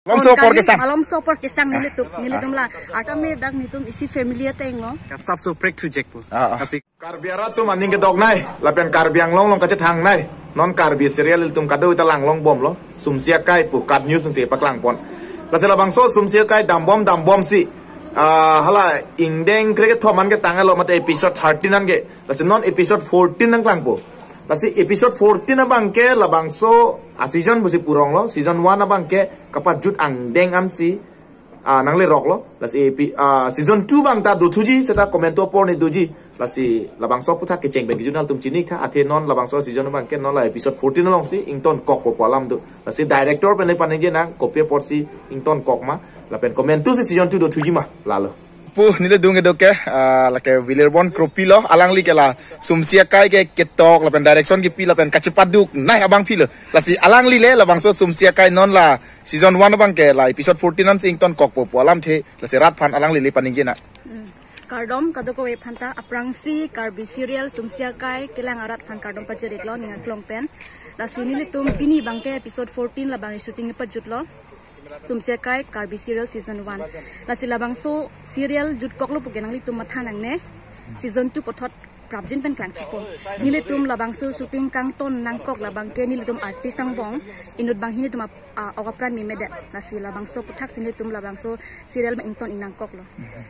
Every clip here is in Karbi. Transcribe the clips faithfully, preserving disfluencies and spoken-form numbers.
Malomso apor kesang. Malomso apor kesang nelitum, nelitum la. Atame dak netum isi family ateng lo. Asapso prek thujapo. Ah, ah. Asi Karbi arat atum aning kedoknei, lapen Karbi Anglong along kachethangnei. Non Karbi serial ilitum kadokave ta langlongbomlo. Sumsi Akai pu KAT News si paklangpon. Lasi labangso Sumsi Akai dambom dambomsi, ah, hala ingdeng krekethom an ketanglo mate episode thirteen an ke. Lasi non episode fourteen nangklangpo. Lasi episode fourteen abangke labangso a season pusi puronglo, season one abangke kapajut angdeng ansi, ah, nangleroklo. Lasi epi-, ah, season two abang ta dothuji, seta komantu apor ni doji. Lasi labangso aphuthak kecheng pen kejut nangtum chini tha, athe non labangso season abangke non la episode fourteen alongsi ingtonkokpo pu alam do. Lasi director pen le paningje nang kopi aporsi ingtonkok ma, lapen komantusi season two dothuji ma, lalo. Pu neli dung kedo ke, ah, lake Willirbon Kropi lo, alangli ke la Sumsi Akai ke ketok, lapen direction kepi, lapen kachepaduknei abangpi lo. Lasi alangli le labangso Sumsi Akai non la season one abangke la episode fourteen ansi ingtonkokpo pu alamthe, lasi rat aphan alangli le paningje nang. Hmm. Kardom kadokave aphanta, aphrangsi Karbi serial Sumsi Akai kelang arat aphan kardom pajir-iklo ning aklong pen. Lasi nelitum pini abangke episode fourteen labang shooting pajutlo. Sumsi Akai Karbi serial season one. Lasi labangso serial jutkoklo puke nanglitum matha nangne. Season two puthot prapjin pen klangthupo. Nelitum labangso shooting kangton nangkok labangke nelitum artist angbong inut bang hini atum ap-, ah, ok apran memedet. Lasi labangso aphuthak si nelitum labangso serial ma ington-ik nangkoklo.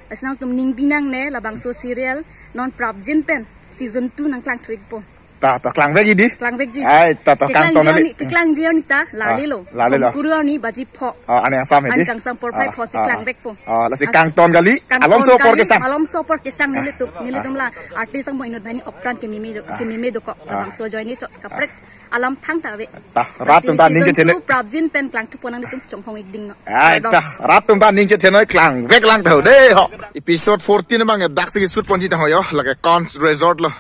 Lasi nangtum ningbi nangne labangso serial non prapjin pen season two nangklangthu-ikpo. Ta, ta klangvekji di? Klangvekji. Ai, ta, ta kangton kali. Keklangji arni, keklangji arni ta, ah, lalelo. Lalelo. Kuru arni baji pho. Ah, ani angsam hedi? Ani kangsam porphai ah, pho si ah, klangvekpo. Ah, lasi ah, kangton kali. Kangton alomso apor kali, kesang. Alomso apor kesang nelitum, nelitum la artist angbong inut banghini ok apran kememe do, ah, kememe dokok. Ah. Labangso ajoine chot kaprek alam thangta ave. Ta, rat atum ta aning chethenoi. Lasi season two prapjin pen klangthupo nanglitum chonghong-ik dingno. Ai, kardom. Ta, rat atum ta aning chethenoi klangvek langthu de ho. Episode fourteen abang daksi shoot ponji ta ho yo, lake Cannes Resort lo.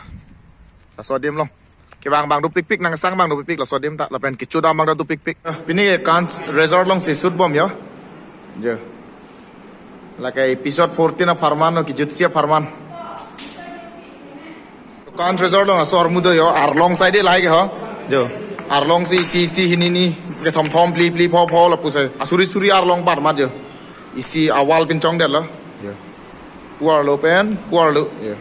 Laso adim along. Kevang abang dopikpik, nangsang abang dopikpik, laso adim ta, lapen kechodam abang ta dopikpik. Ah, pini ke Cannes Resort alongsi shoot bom yo. Jo. Lake episode fourteen apharman, no kejutsi apharman. Cannes Resort along asor mudo yo, arlong side lahai ke ho. Jo. Arlongsi isi isi hini hini, kethom thom phli phli pho pho lapusi. Asuri suri arlong parmat jo. Isi awal pinchongdetlo. Jo. Pu arlo pen, pu arlo. Jo.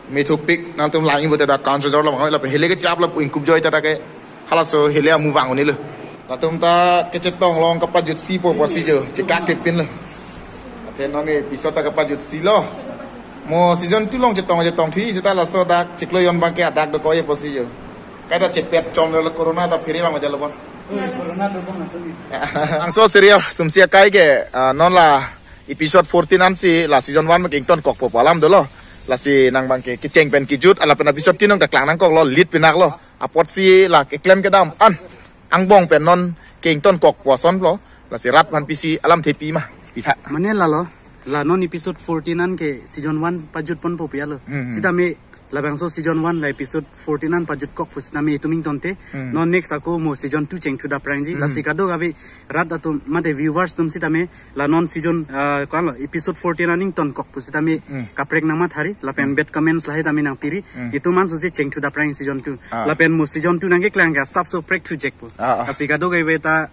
Methupik nangtum langji pute dak Cannes Resort along, lapen hele kechap lapu ingkup joi ta dak ke halaso hele amu vang un-elo. Latum ta kechetong along kapajutsi po pusi jo, chekak kepinlo. Athe non ke episode ta kapajutsilo. Mo season two along chetong chetongthu, seta laso dak chiklo jon abangke adak dokok-e pusi jo. Kaita chepet chomlo corona ta phiri vang majalo bon. Corona to bon atum. Angso serial Sumsi Akai ke, ah, non la episode fourteen ansi la season one abangke ingtonkokpo pu alam dolo. Lasi nang abangke kecheng pen kejut, lapen episode three along ta klang nangkoklo, lead pinaklo. Apotsi la keklem kedam an angbong pen non ke ingtonkokpo asonlo. Lasi rat aphan pisi alamthe pi ma, pitha. Mane lalo, la non episode fourteen an ke season one pajut ponpo pu alo. Hmm, hmm. Sitame labangso season one la episode fourteen an pajutkok pu sitame itum ingtonte. Hmm. Non next ako mo season two chengthu daprangji. Hmm. Lasi kadokave rat atum mate viewers atum sitame la non season, ah, ko-an lo, episode fourteen an ingtonkok pu sitame hmm, kaprek nangmathari, lapen hmm, bad comments lahai tame nangpiri. Hmm. Itum ansosi chengthu daprang season two. Ah. Lapen mo season two nangkeklang ke asapso prek thujapo. Ah, ah. Lasi kadokave ta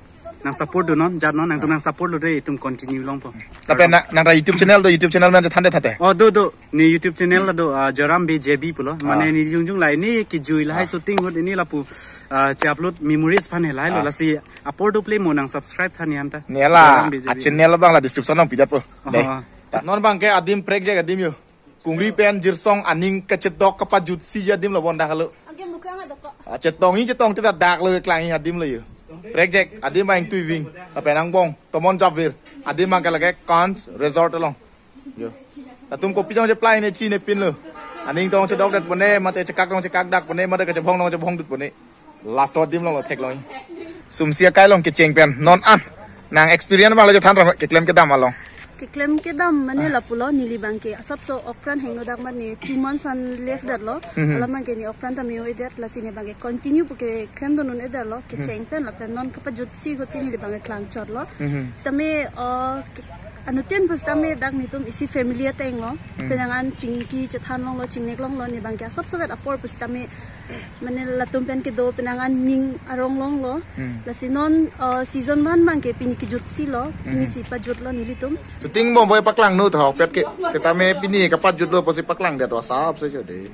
nang support dunnon, jatnon, nangtum ah, nang support lote itum continue longpo. Lapen nang, nang YouTube channel do, YouTube channel nang than de thate. Oh, do, do. Ne YouTube channel la do, ah, Joram Bey J B pulo. Mane ah, ne jongjong lahai ne kejui lahai ah, shooting ahut ne lapu, ah, che-upload memories aphan lahai lo. Ah. Lasi apor do ple mo nang subscribe tha ne anta. Ne la, Joram Bey J B. A channel abang la description along pidetpo. Oh, dei. Ah. Non abangke adim prekjak adim yo. Kungri pen jirsong aning kachedok kapajutsi adim lo bon dak lo. Age mukrang adok ko. Ah, chetongji chetongte dak lo klangji adim lo yo. Prekjak adim abang tuiving. Lapen angbong tomon japvir. Adim abangke lake Cannes Resort along. Jo. Latum kopi tong cheplai ne chinepinlo. Aning tong chedokdet pone, mate chekak tong chekakdak pone, mate kachebhong tong chebhongdut pone. Laso adim along lo theklong. Sumsi Akai along kecheng pen non an nang experience abang lo chethan ra keklem kedam along. Keklem kedam mane ah, lapulo neli abangke asapso ok apran hingno dak mane two months aphan left detlo. Mhm. Alam abangke ne ok apran tame oidet, lasi ne abangke continue puke klem dun un-edetlo. Hmm. Kecheng pen lapen non kapajutsi ahutsi neli abangke klangchotlo. Mhm. Sitame, ah, ke-, anuttin pu sitame dak netum isi family ateng lo. Hmm. Penang an chingki chethan longlo, chingnek longlo, ne abangke asapso vet apor pu sitame Mane latum pen kedo penang an ning arong longlo. Hmm. Lasi non, uh, season one abang ke pini kejutsi lo, pini Hmm. si pajutlo nelitum. Shooting bom boi paklang nu tho pet ke. Setame pini kapajutlo pusi paklang det asap se jodi.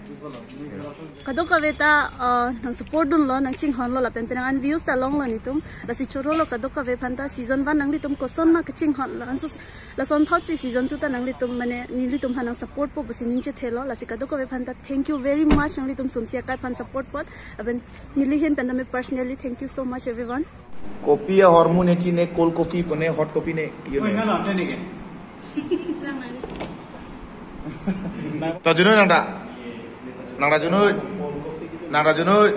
Kadokave ta, uh, nang support dunlo, nang chinghonlo lapen penang an views ta longlo nelitum. Lasi chorolo kadokave aphan ta season one nanglitum koson ma kachinghonlo. Anso lason thot si season two ta nanglitum mane nelitum aphan nang support po pusi ning chethelo. Lasi kadokave aphan ta thank you very much nanglitum Sumsi akai aphan support pot. Aben neli ahin pen tame personally thank you so much everyone. Kopi ahormu ne chine, cold coffee pu ne hot coffee ne, you Oi, know. No, no, then again. Ta junoi nang ta. Nang ta junoi. Nang ta junoi.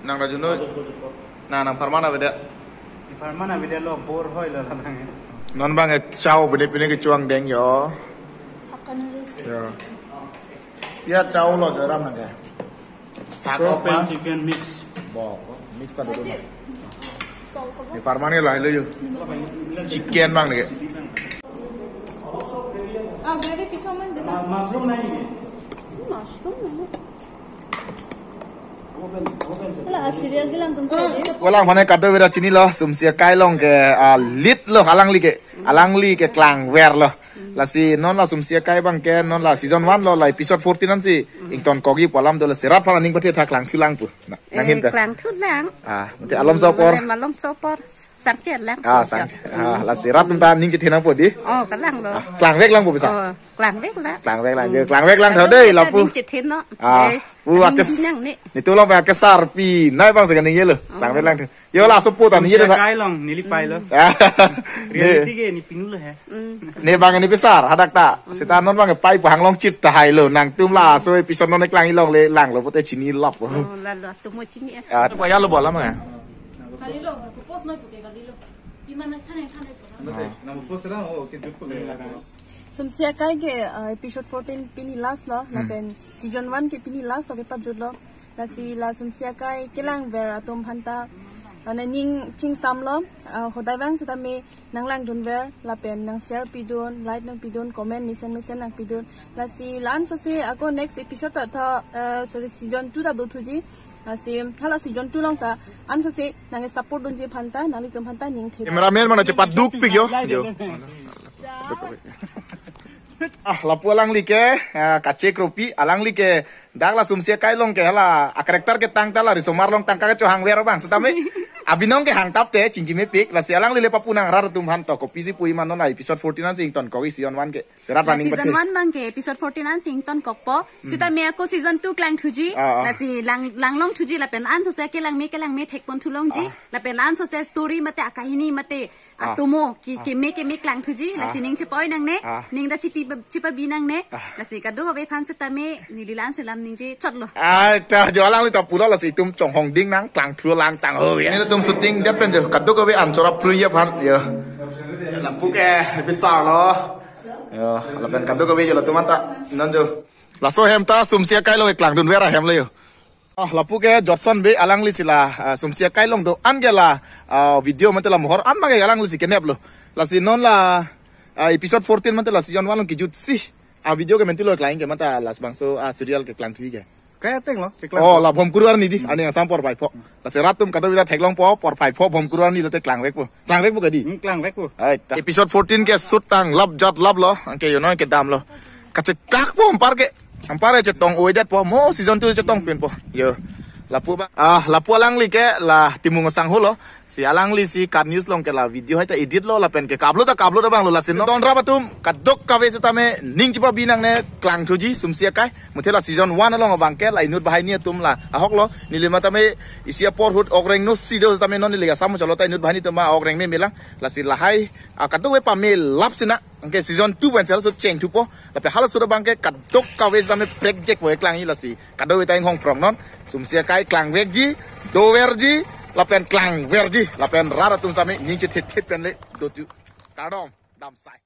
Nang ta junoi. Na nang pharman avedet. Pharman avedet lo bor hoi lo la nang. Non abang e chow bene pine kechuang deng yo. Yo. Ya chow lo joram nang ke. Stock Pork open and chicken mix. Bo, mix ta dulu. Ni pharman ke lahai lo yo. Chicken abang ne ke. Ah, gravy piece man de. Mushroom nahi. Mushroom nahi. Hala, serial kelang atum tadi. Kolang aphan ke kadokave ta chinilo, Sumsi akai along ke, ah, lead lo alangli ke, alangli ke klangver lo. Lasi non la Sumsi akai abang ke, non la season one lo, la episode fourteen ansi ingtonkokji pu alam do, lasi rat aphan aning pathe tha klangthulang pu. Na, nang ahin Eh, ta. Klangthulang. Ah, mate alom sopor. Malem alom sopor. Sangchet lang. Ah, sang. Ah, lasi rat atum ta ning chethenang po di. Oh, kalang lo. Ah, klangvek lang po bisa. Oh, klangvek lang. Klangvek lang je, klangvek lang tho dei, lapu. Ning chethen no. Ah, Eh, pu aning akes-, binang ni. Netum along pen akesar pinai abang se kaningje lo. Oh. Klangvek lang tho. Yo laso pu ta ni Sumsi je ta. Akai along, neli pai lo. Ah, Reality ne. Ke ni pinu lo he. Mm. Ne abang ne besar, hadak ta. Seta non abang pai pu hanglong chit tahai lo. Nangtum laso episode non klang ilong le lang lo pute chini lap. Oh, lalo tumo chini eh. Ah, apa ya lo bola manga? Kali lo, post noi puke kali lo. Iman na sana sana. Mate, nang post lang, oh, ke jut ko le. Sumsi akai ke, uh, episode fourteen pini last lo, Hmm. lapen season one ke pini last lo kepajutlo. Lasi la Sumsi akai kelangver atum aphan ta, uh, na ning chingsamlo, uh, hodai abang setame nang langdunver, lapen nang share pidun, like nang pidun, comment mesen mesen nang pidun. Lasi la-an sose ako next episode ta tha, uh, sorry, season two ta dothuji. Lasi hala season two along ta an sose nang support dunji aphan ta, nanglitum aphan ta ning the. Cameraman mana cepat duk pik yo. Yo. Ah, lapu alangli ke, ah, kachekropi, alangli ke, dak la Sumsi akai along ke, hala, a character ketang ta la, risomar along tangka kechohangver abang, setame, abinong ke hangtap te, chingki mepik, lasi alangli le papunang rat atum aphan to, kopisi pu iman non la, episode fourteen ansi ingtonkokji season one ke, serat La running season pati. One abang ke, episode fourteen ansi ingtonkokpo, Hmm. setame ako season two klangthuji, Ah, ah. lasi lang, langlongthuji, lapen an sose kelangme, kelangme thekponthulongji, Ah. lapen an sose story mate, akahini mate, Ah. atomo, ki, Ah. keme, keme klangthuji, Ah. lasi ning chepoi nangne, Ah. ning ta chipi, chipabi nangne, Ah. lasi kadokave aphan setame, neli la-an selam ningje chotlo. Ai, ta jo alangli ta pura lasi itum chonghong ding nang, klangthu lang tang ho ya. Netum shooting det pen jo, kadokave an chora pruya aphan, yo. Lapu ke, besar lo. Yo, lapen kadokave jo latum anta, non jo. Laso ahem ta, Sumsi akai along klangdunver ahem lo yo. Ah, lapu ke Jotson Bey alangli si la, ah, Sumsi akai along do-an ke la, ah, video mate la mohor an abang ke alangli si kenep lo. Lasi non la, ah, episode fourteen mate la season one along kejutsi. Ah, video ke mentu lo klang ke mate la bangso, ah, serial keklangthu ke. Kaya teng lo, keklang. Oh, la Bhomkuru arni di, ani asam porphai pho. Lasi rat atum kadokave ta theklongpo, porphai pho Bhomkuru arni lote klangvekpo. Klangvekpo kadi? Hmm, klangvekpo. Ai, ta. Episode fourteen ke shoot tang lap jat lap lo, anke yo noi kedam lo. Kachekak po ampar ke. Ampar ke chetong oi jat po, mo season two chetong pin po. Yo. Lapu abang. Ah, lapu alangli ke la Timung Sangho lo. Si alangli si Kat News along ke la video hai ta edit lo lapen ke upload ta upload abang lo lasi non. Don rap atum kadokave setame ning chipabi nangne klangthuji Sumsi akai. Mate la season one along abang ke la inut banghini atum la ahok lo. Neli matame isi apor ahut ok reng no si do setame non neli asam chalo ta inut banghini atum ma ok reng me melang. Lasi lahai, ah, kadokave pame lap sina. Anke season two pen sel so chengthupo. Lapen halaso abang ke kadokave setame prekjek vo eklangji lasi. Kadokave ta inghong prong non. Sumsi akai klangvekji, doverji, lapen klangverji, lapen rat atum setame ning chethe the pen le dotu. Kardom, damsai.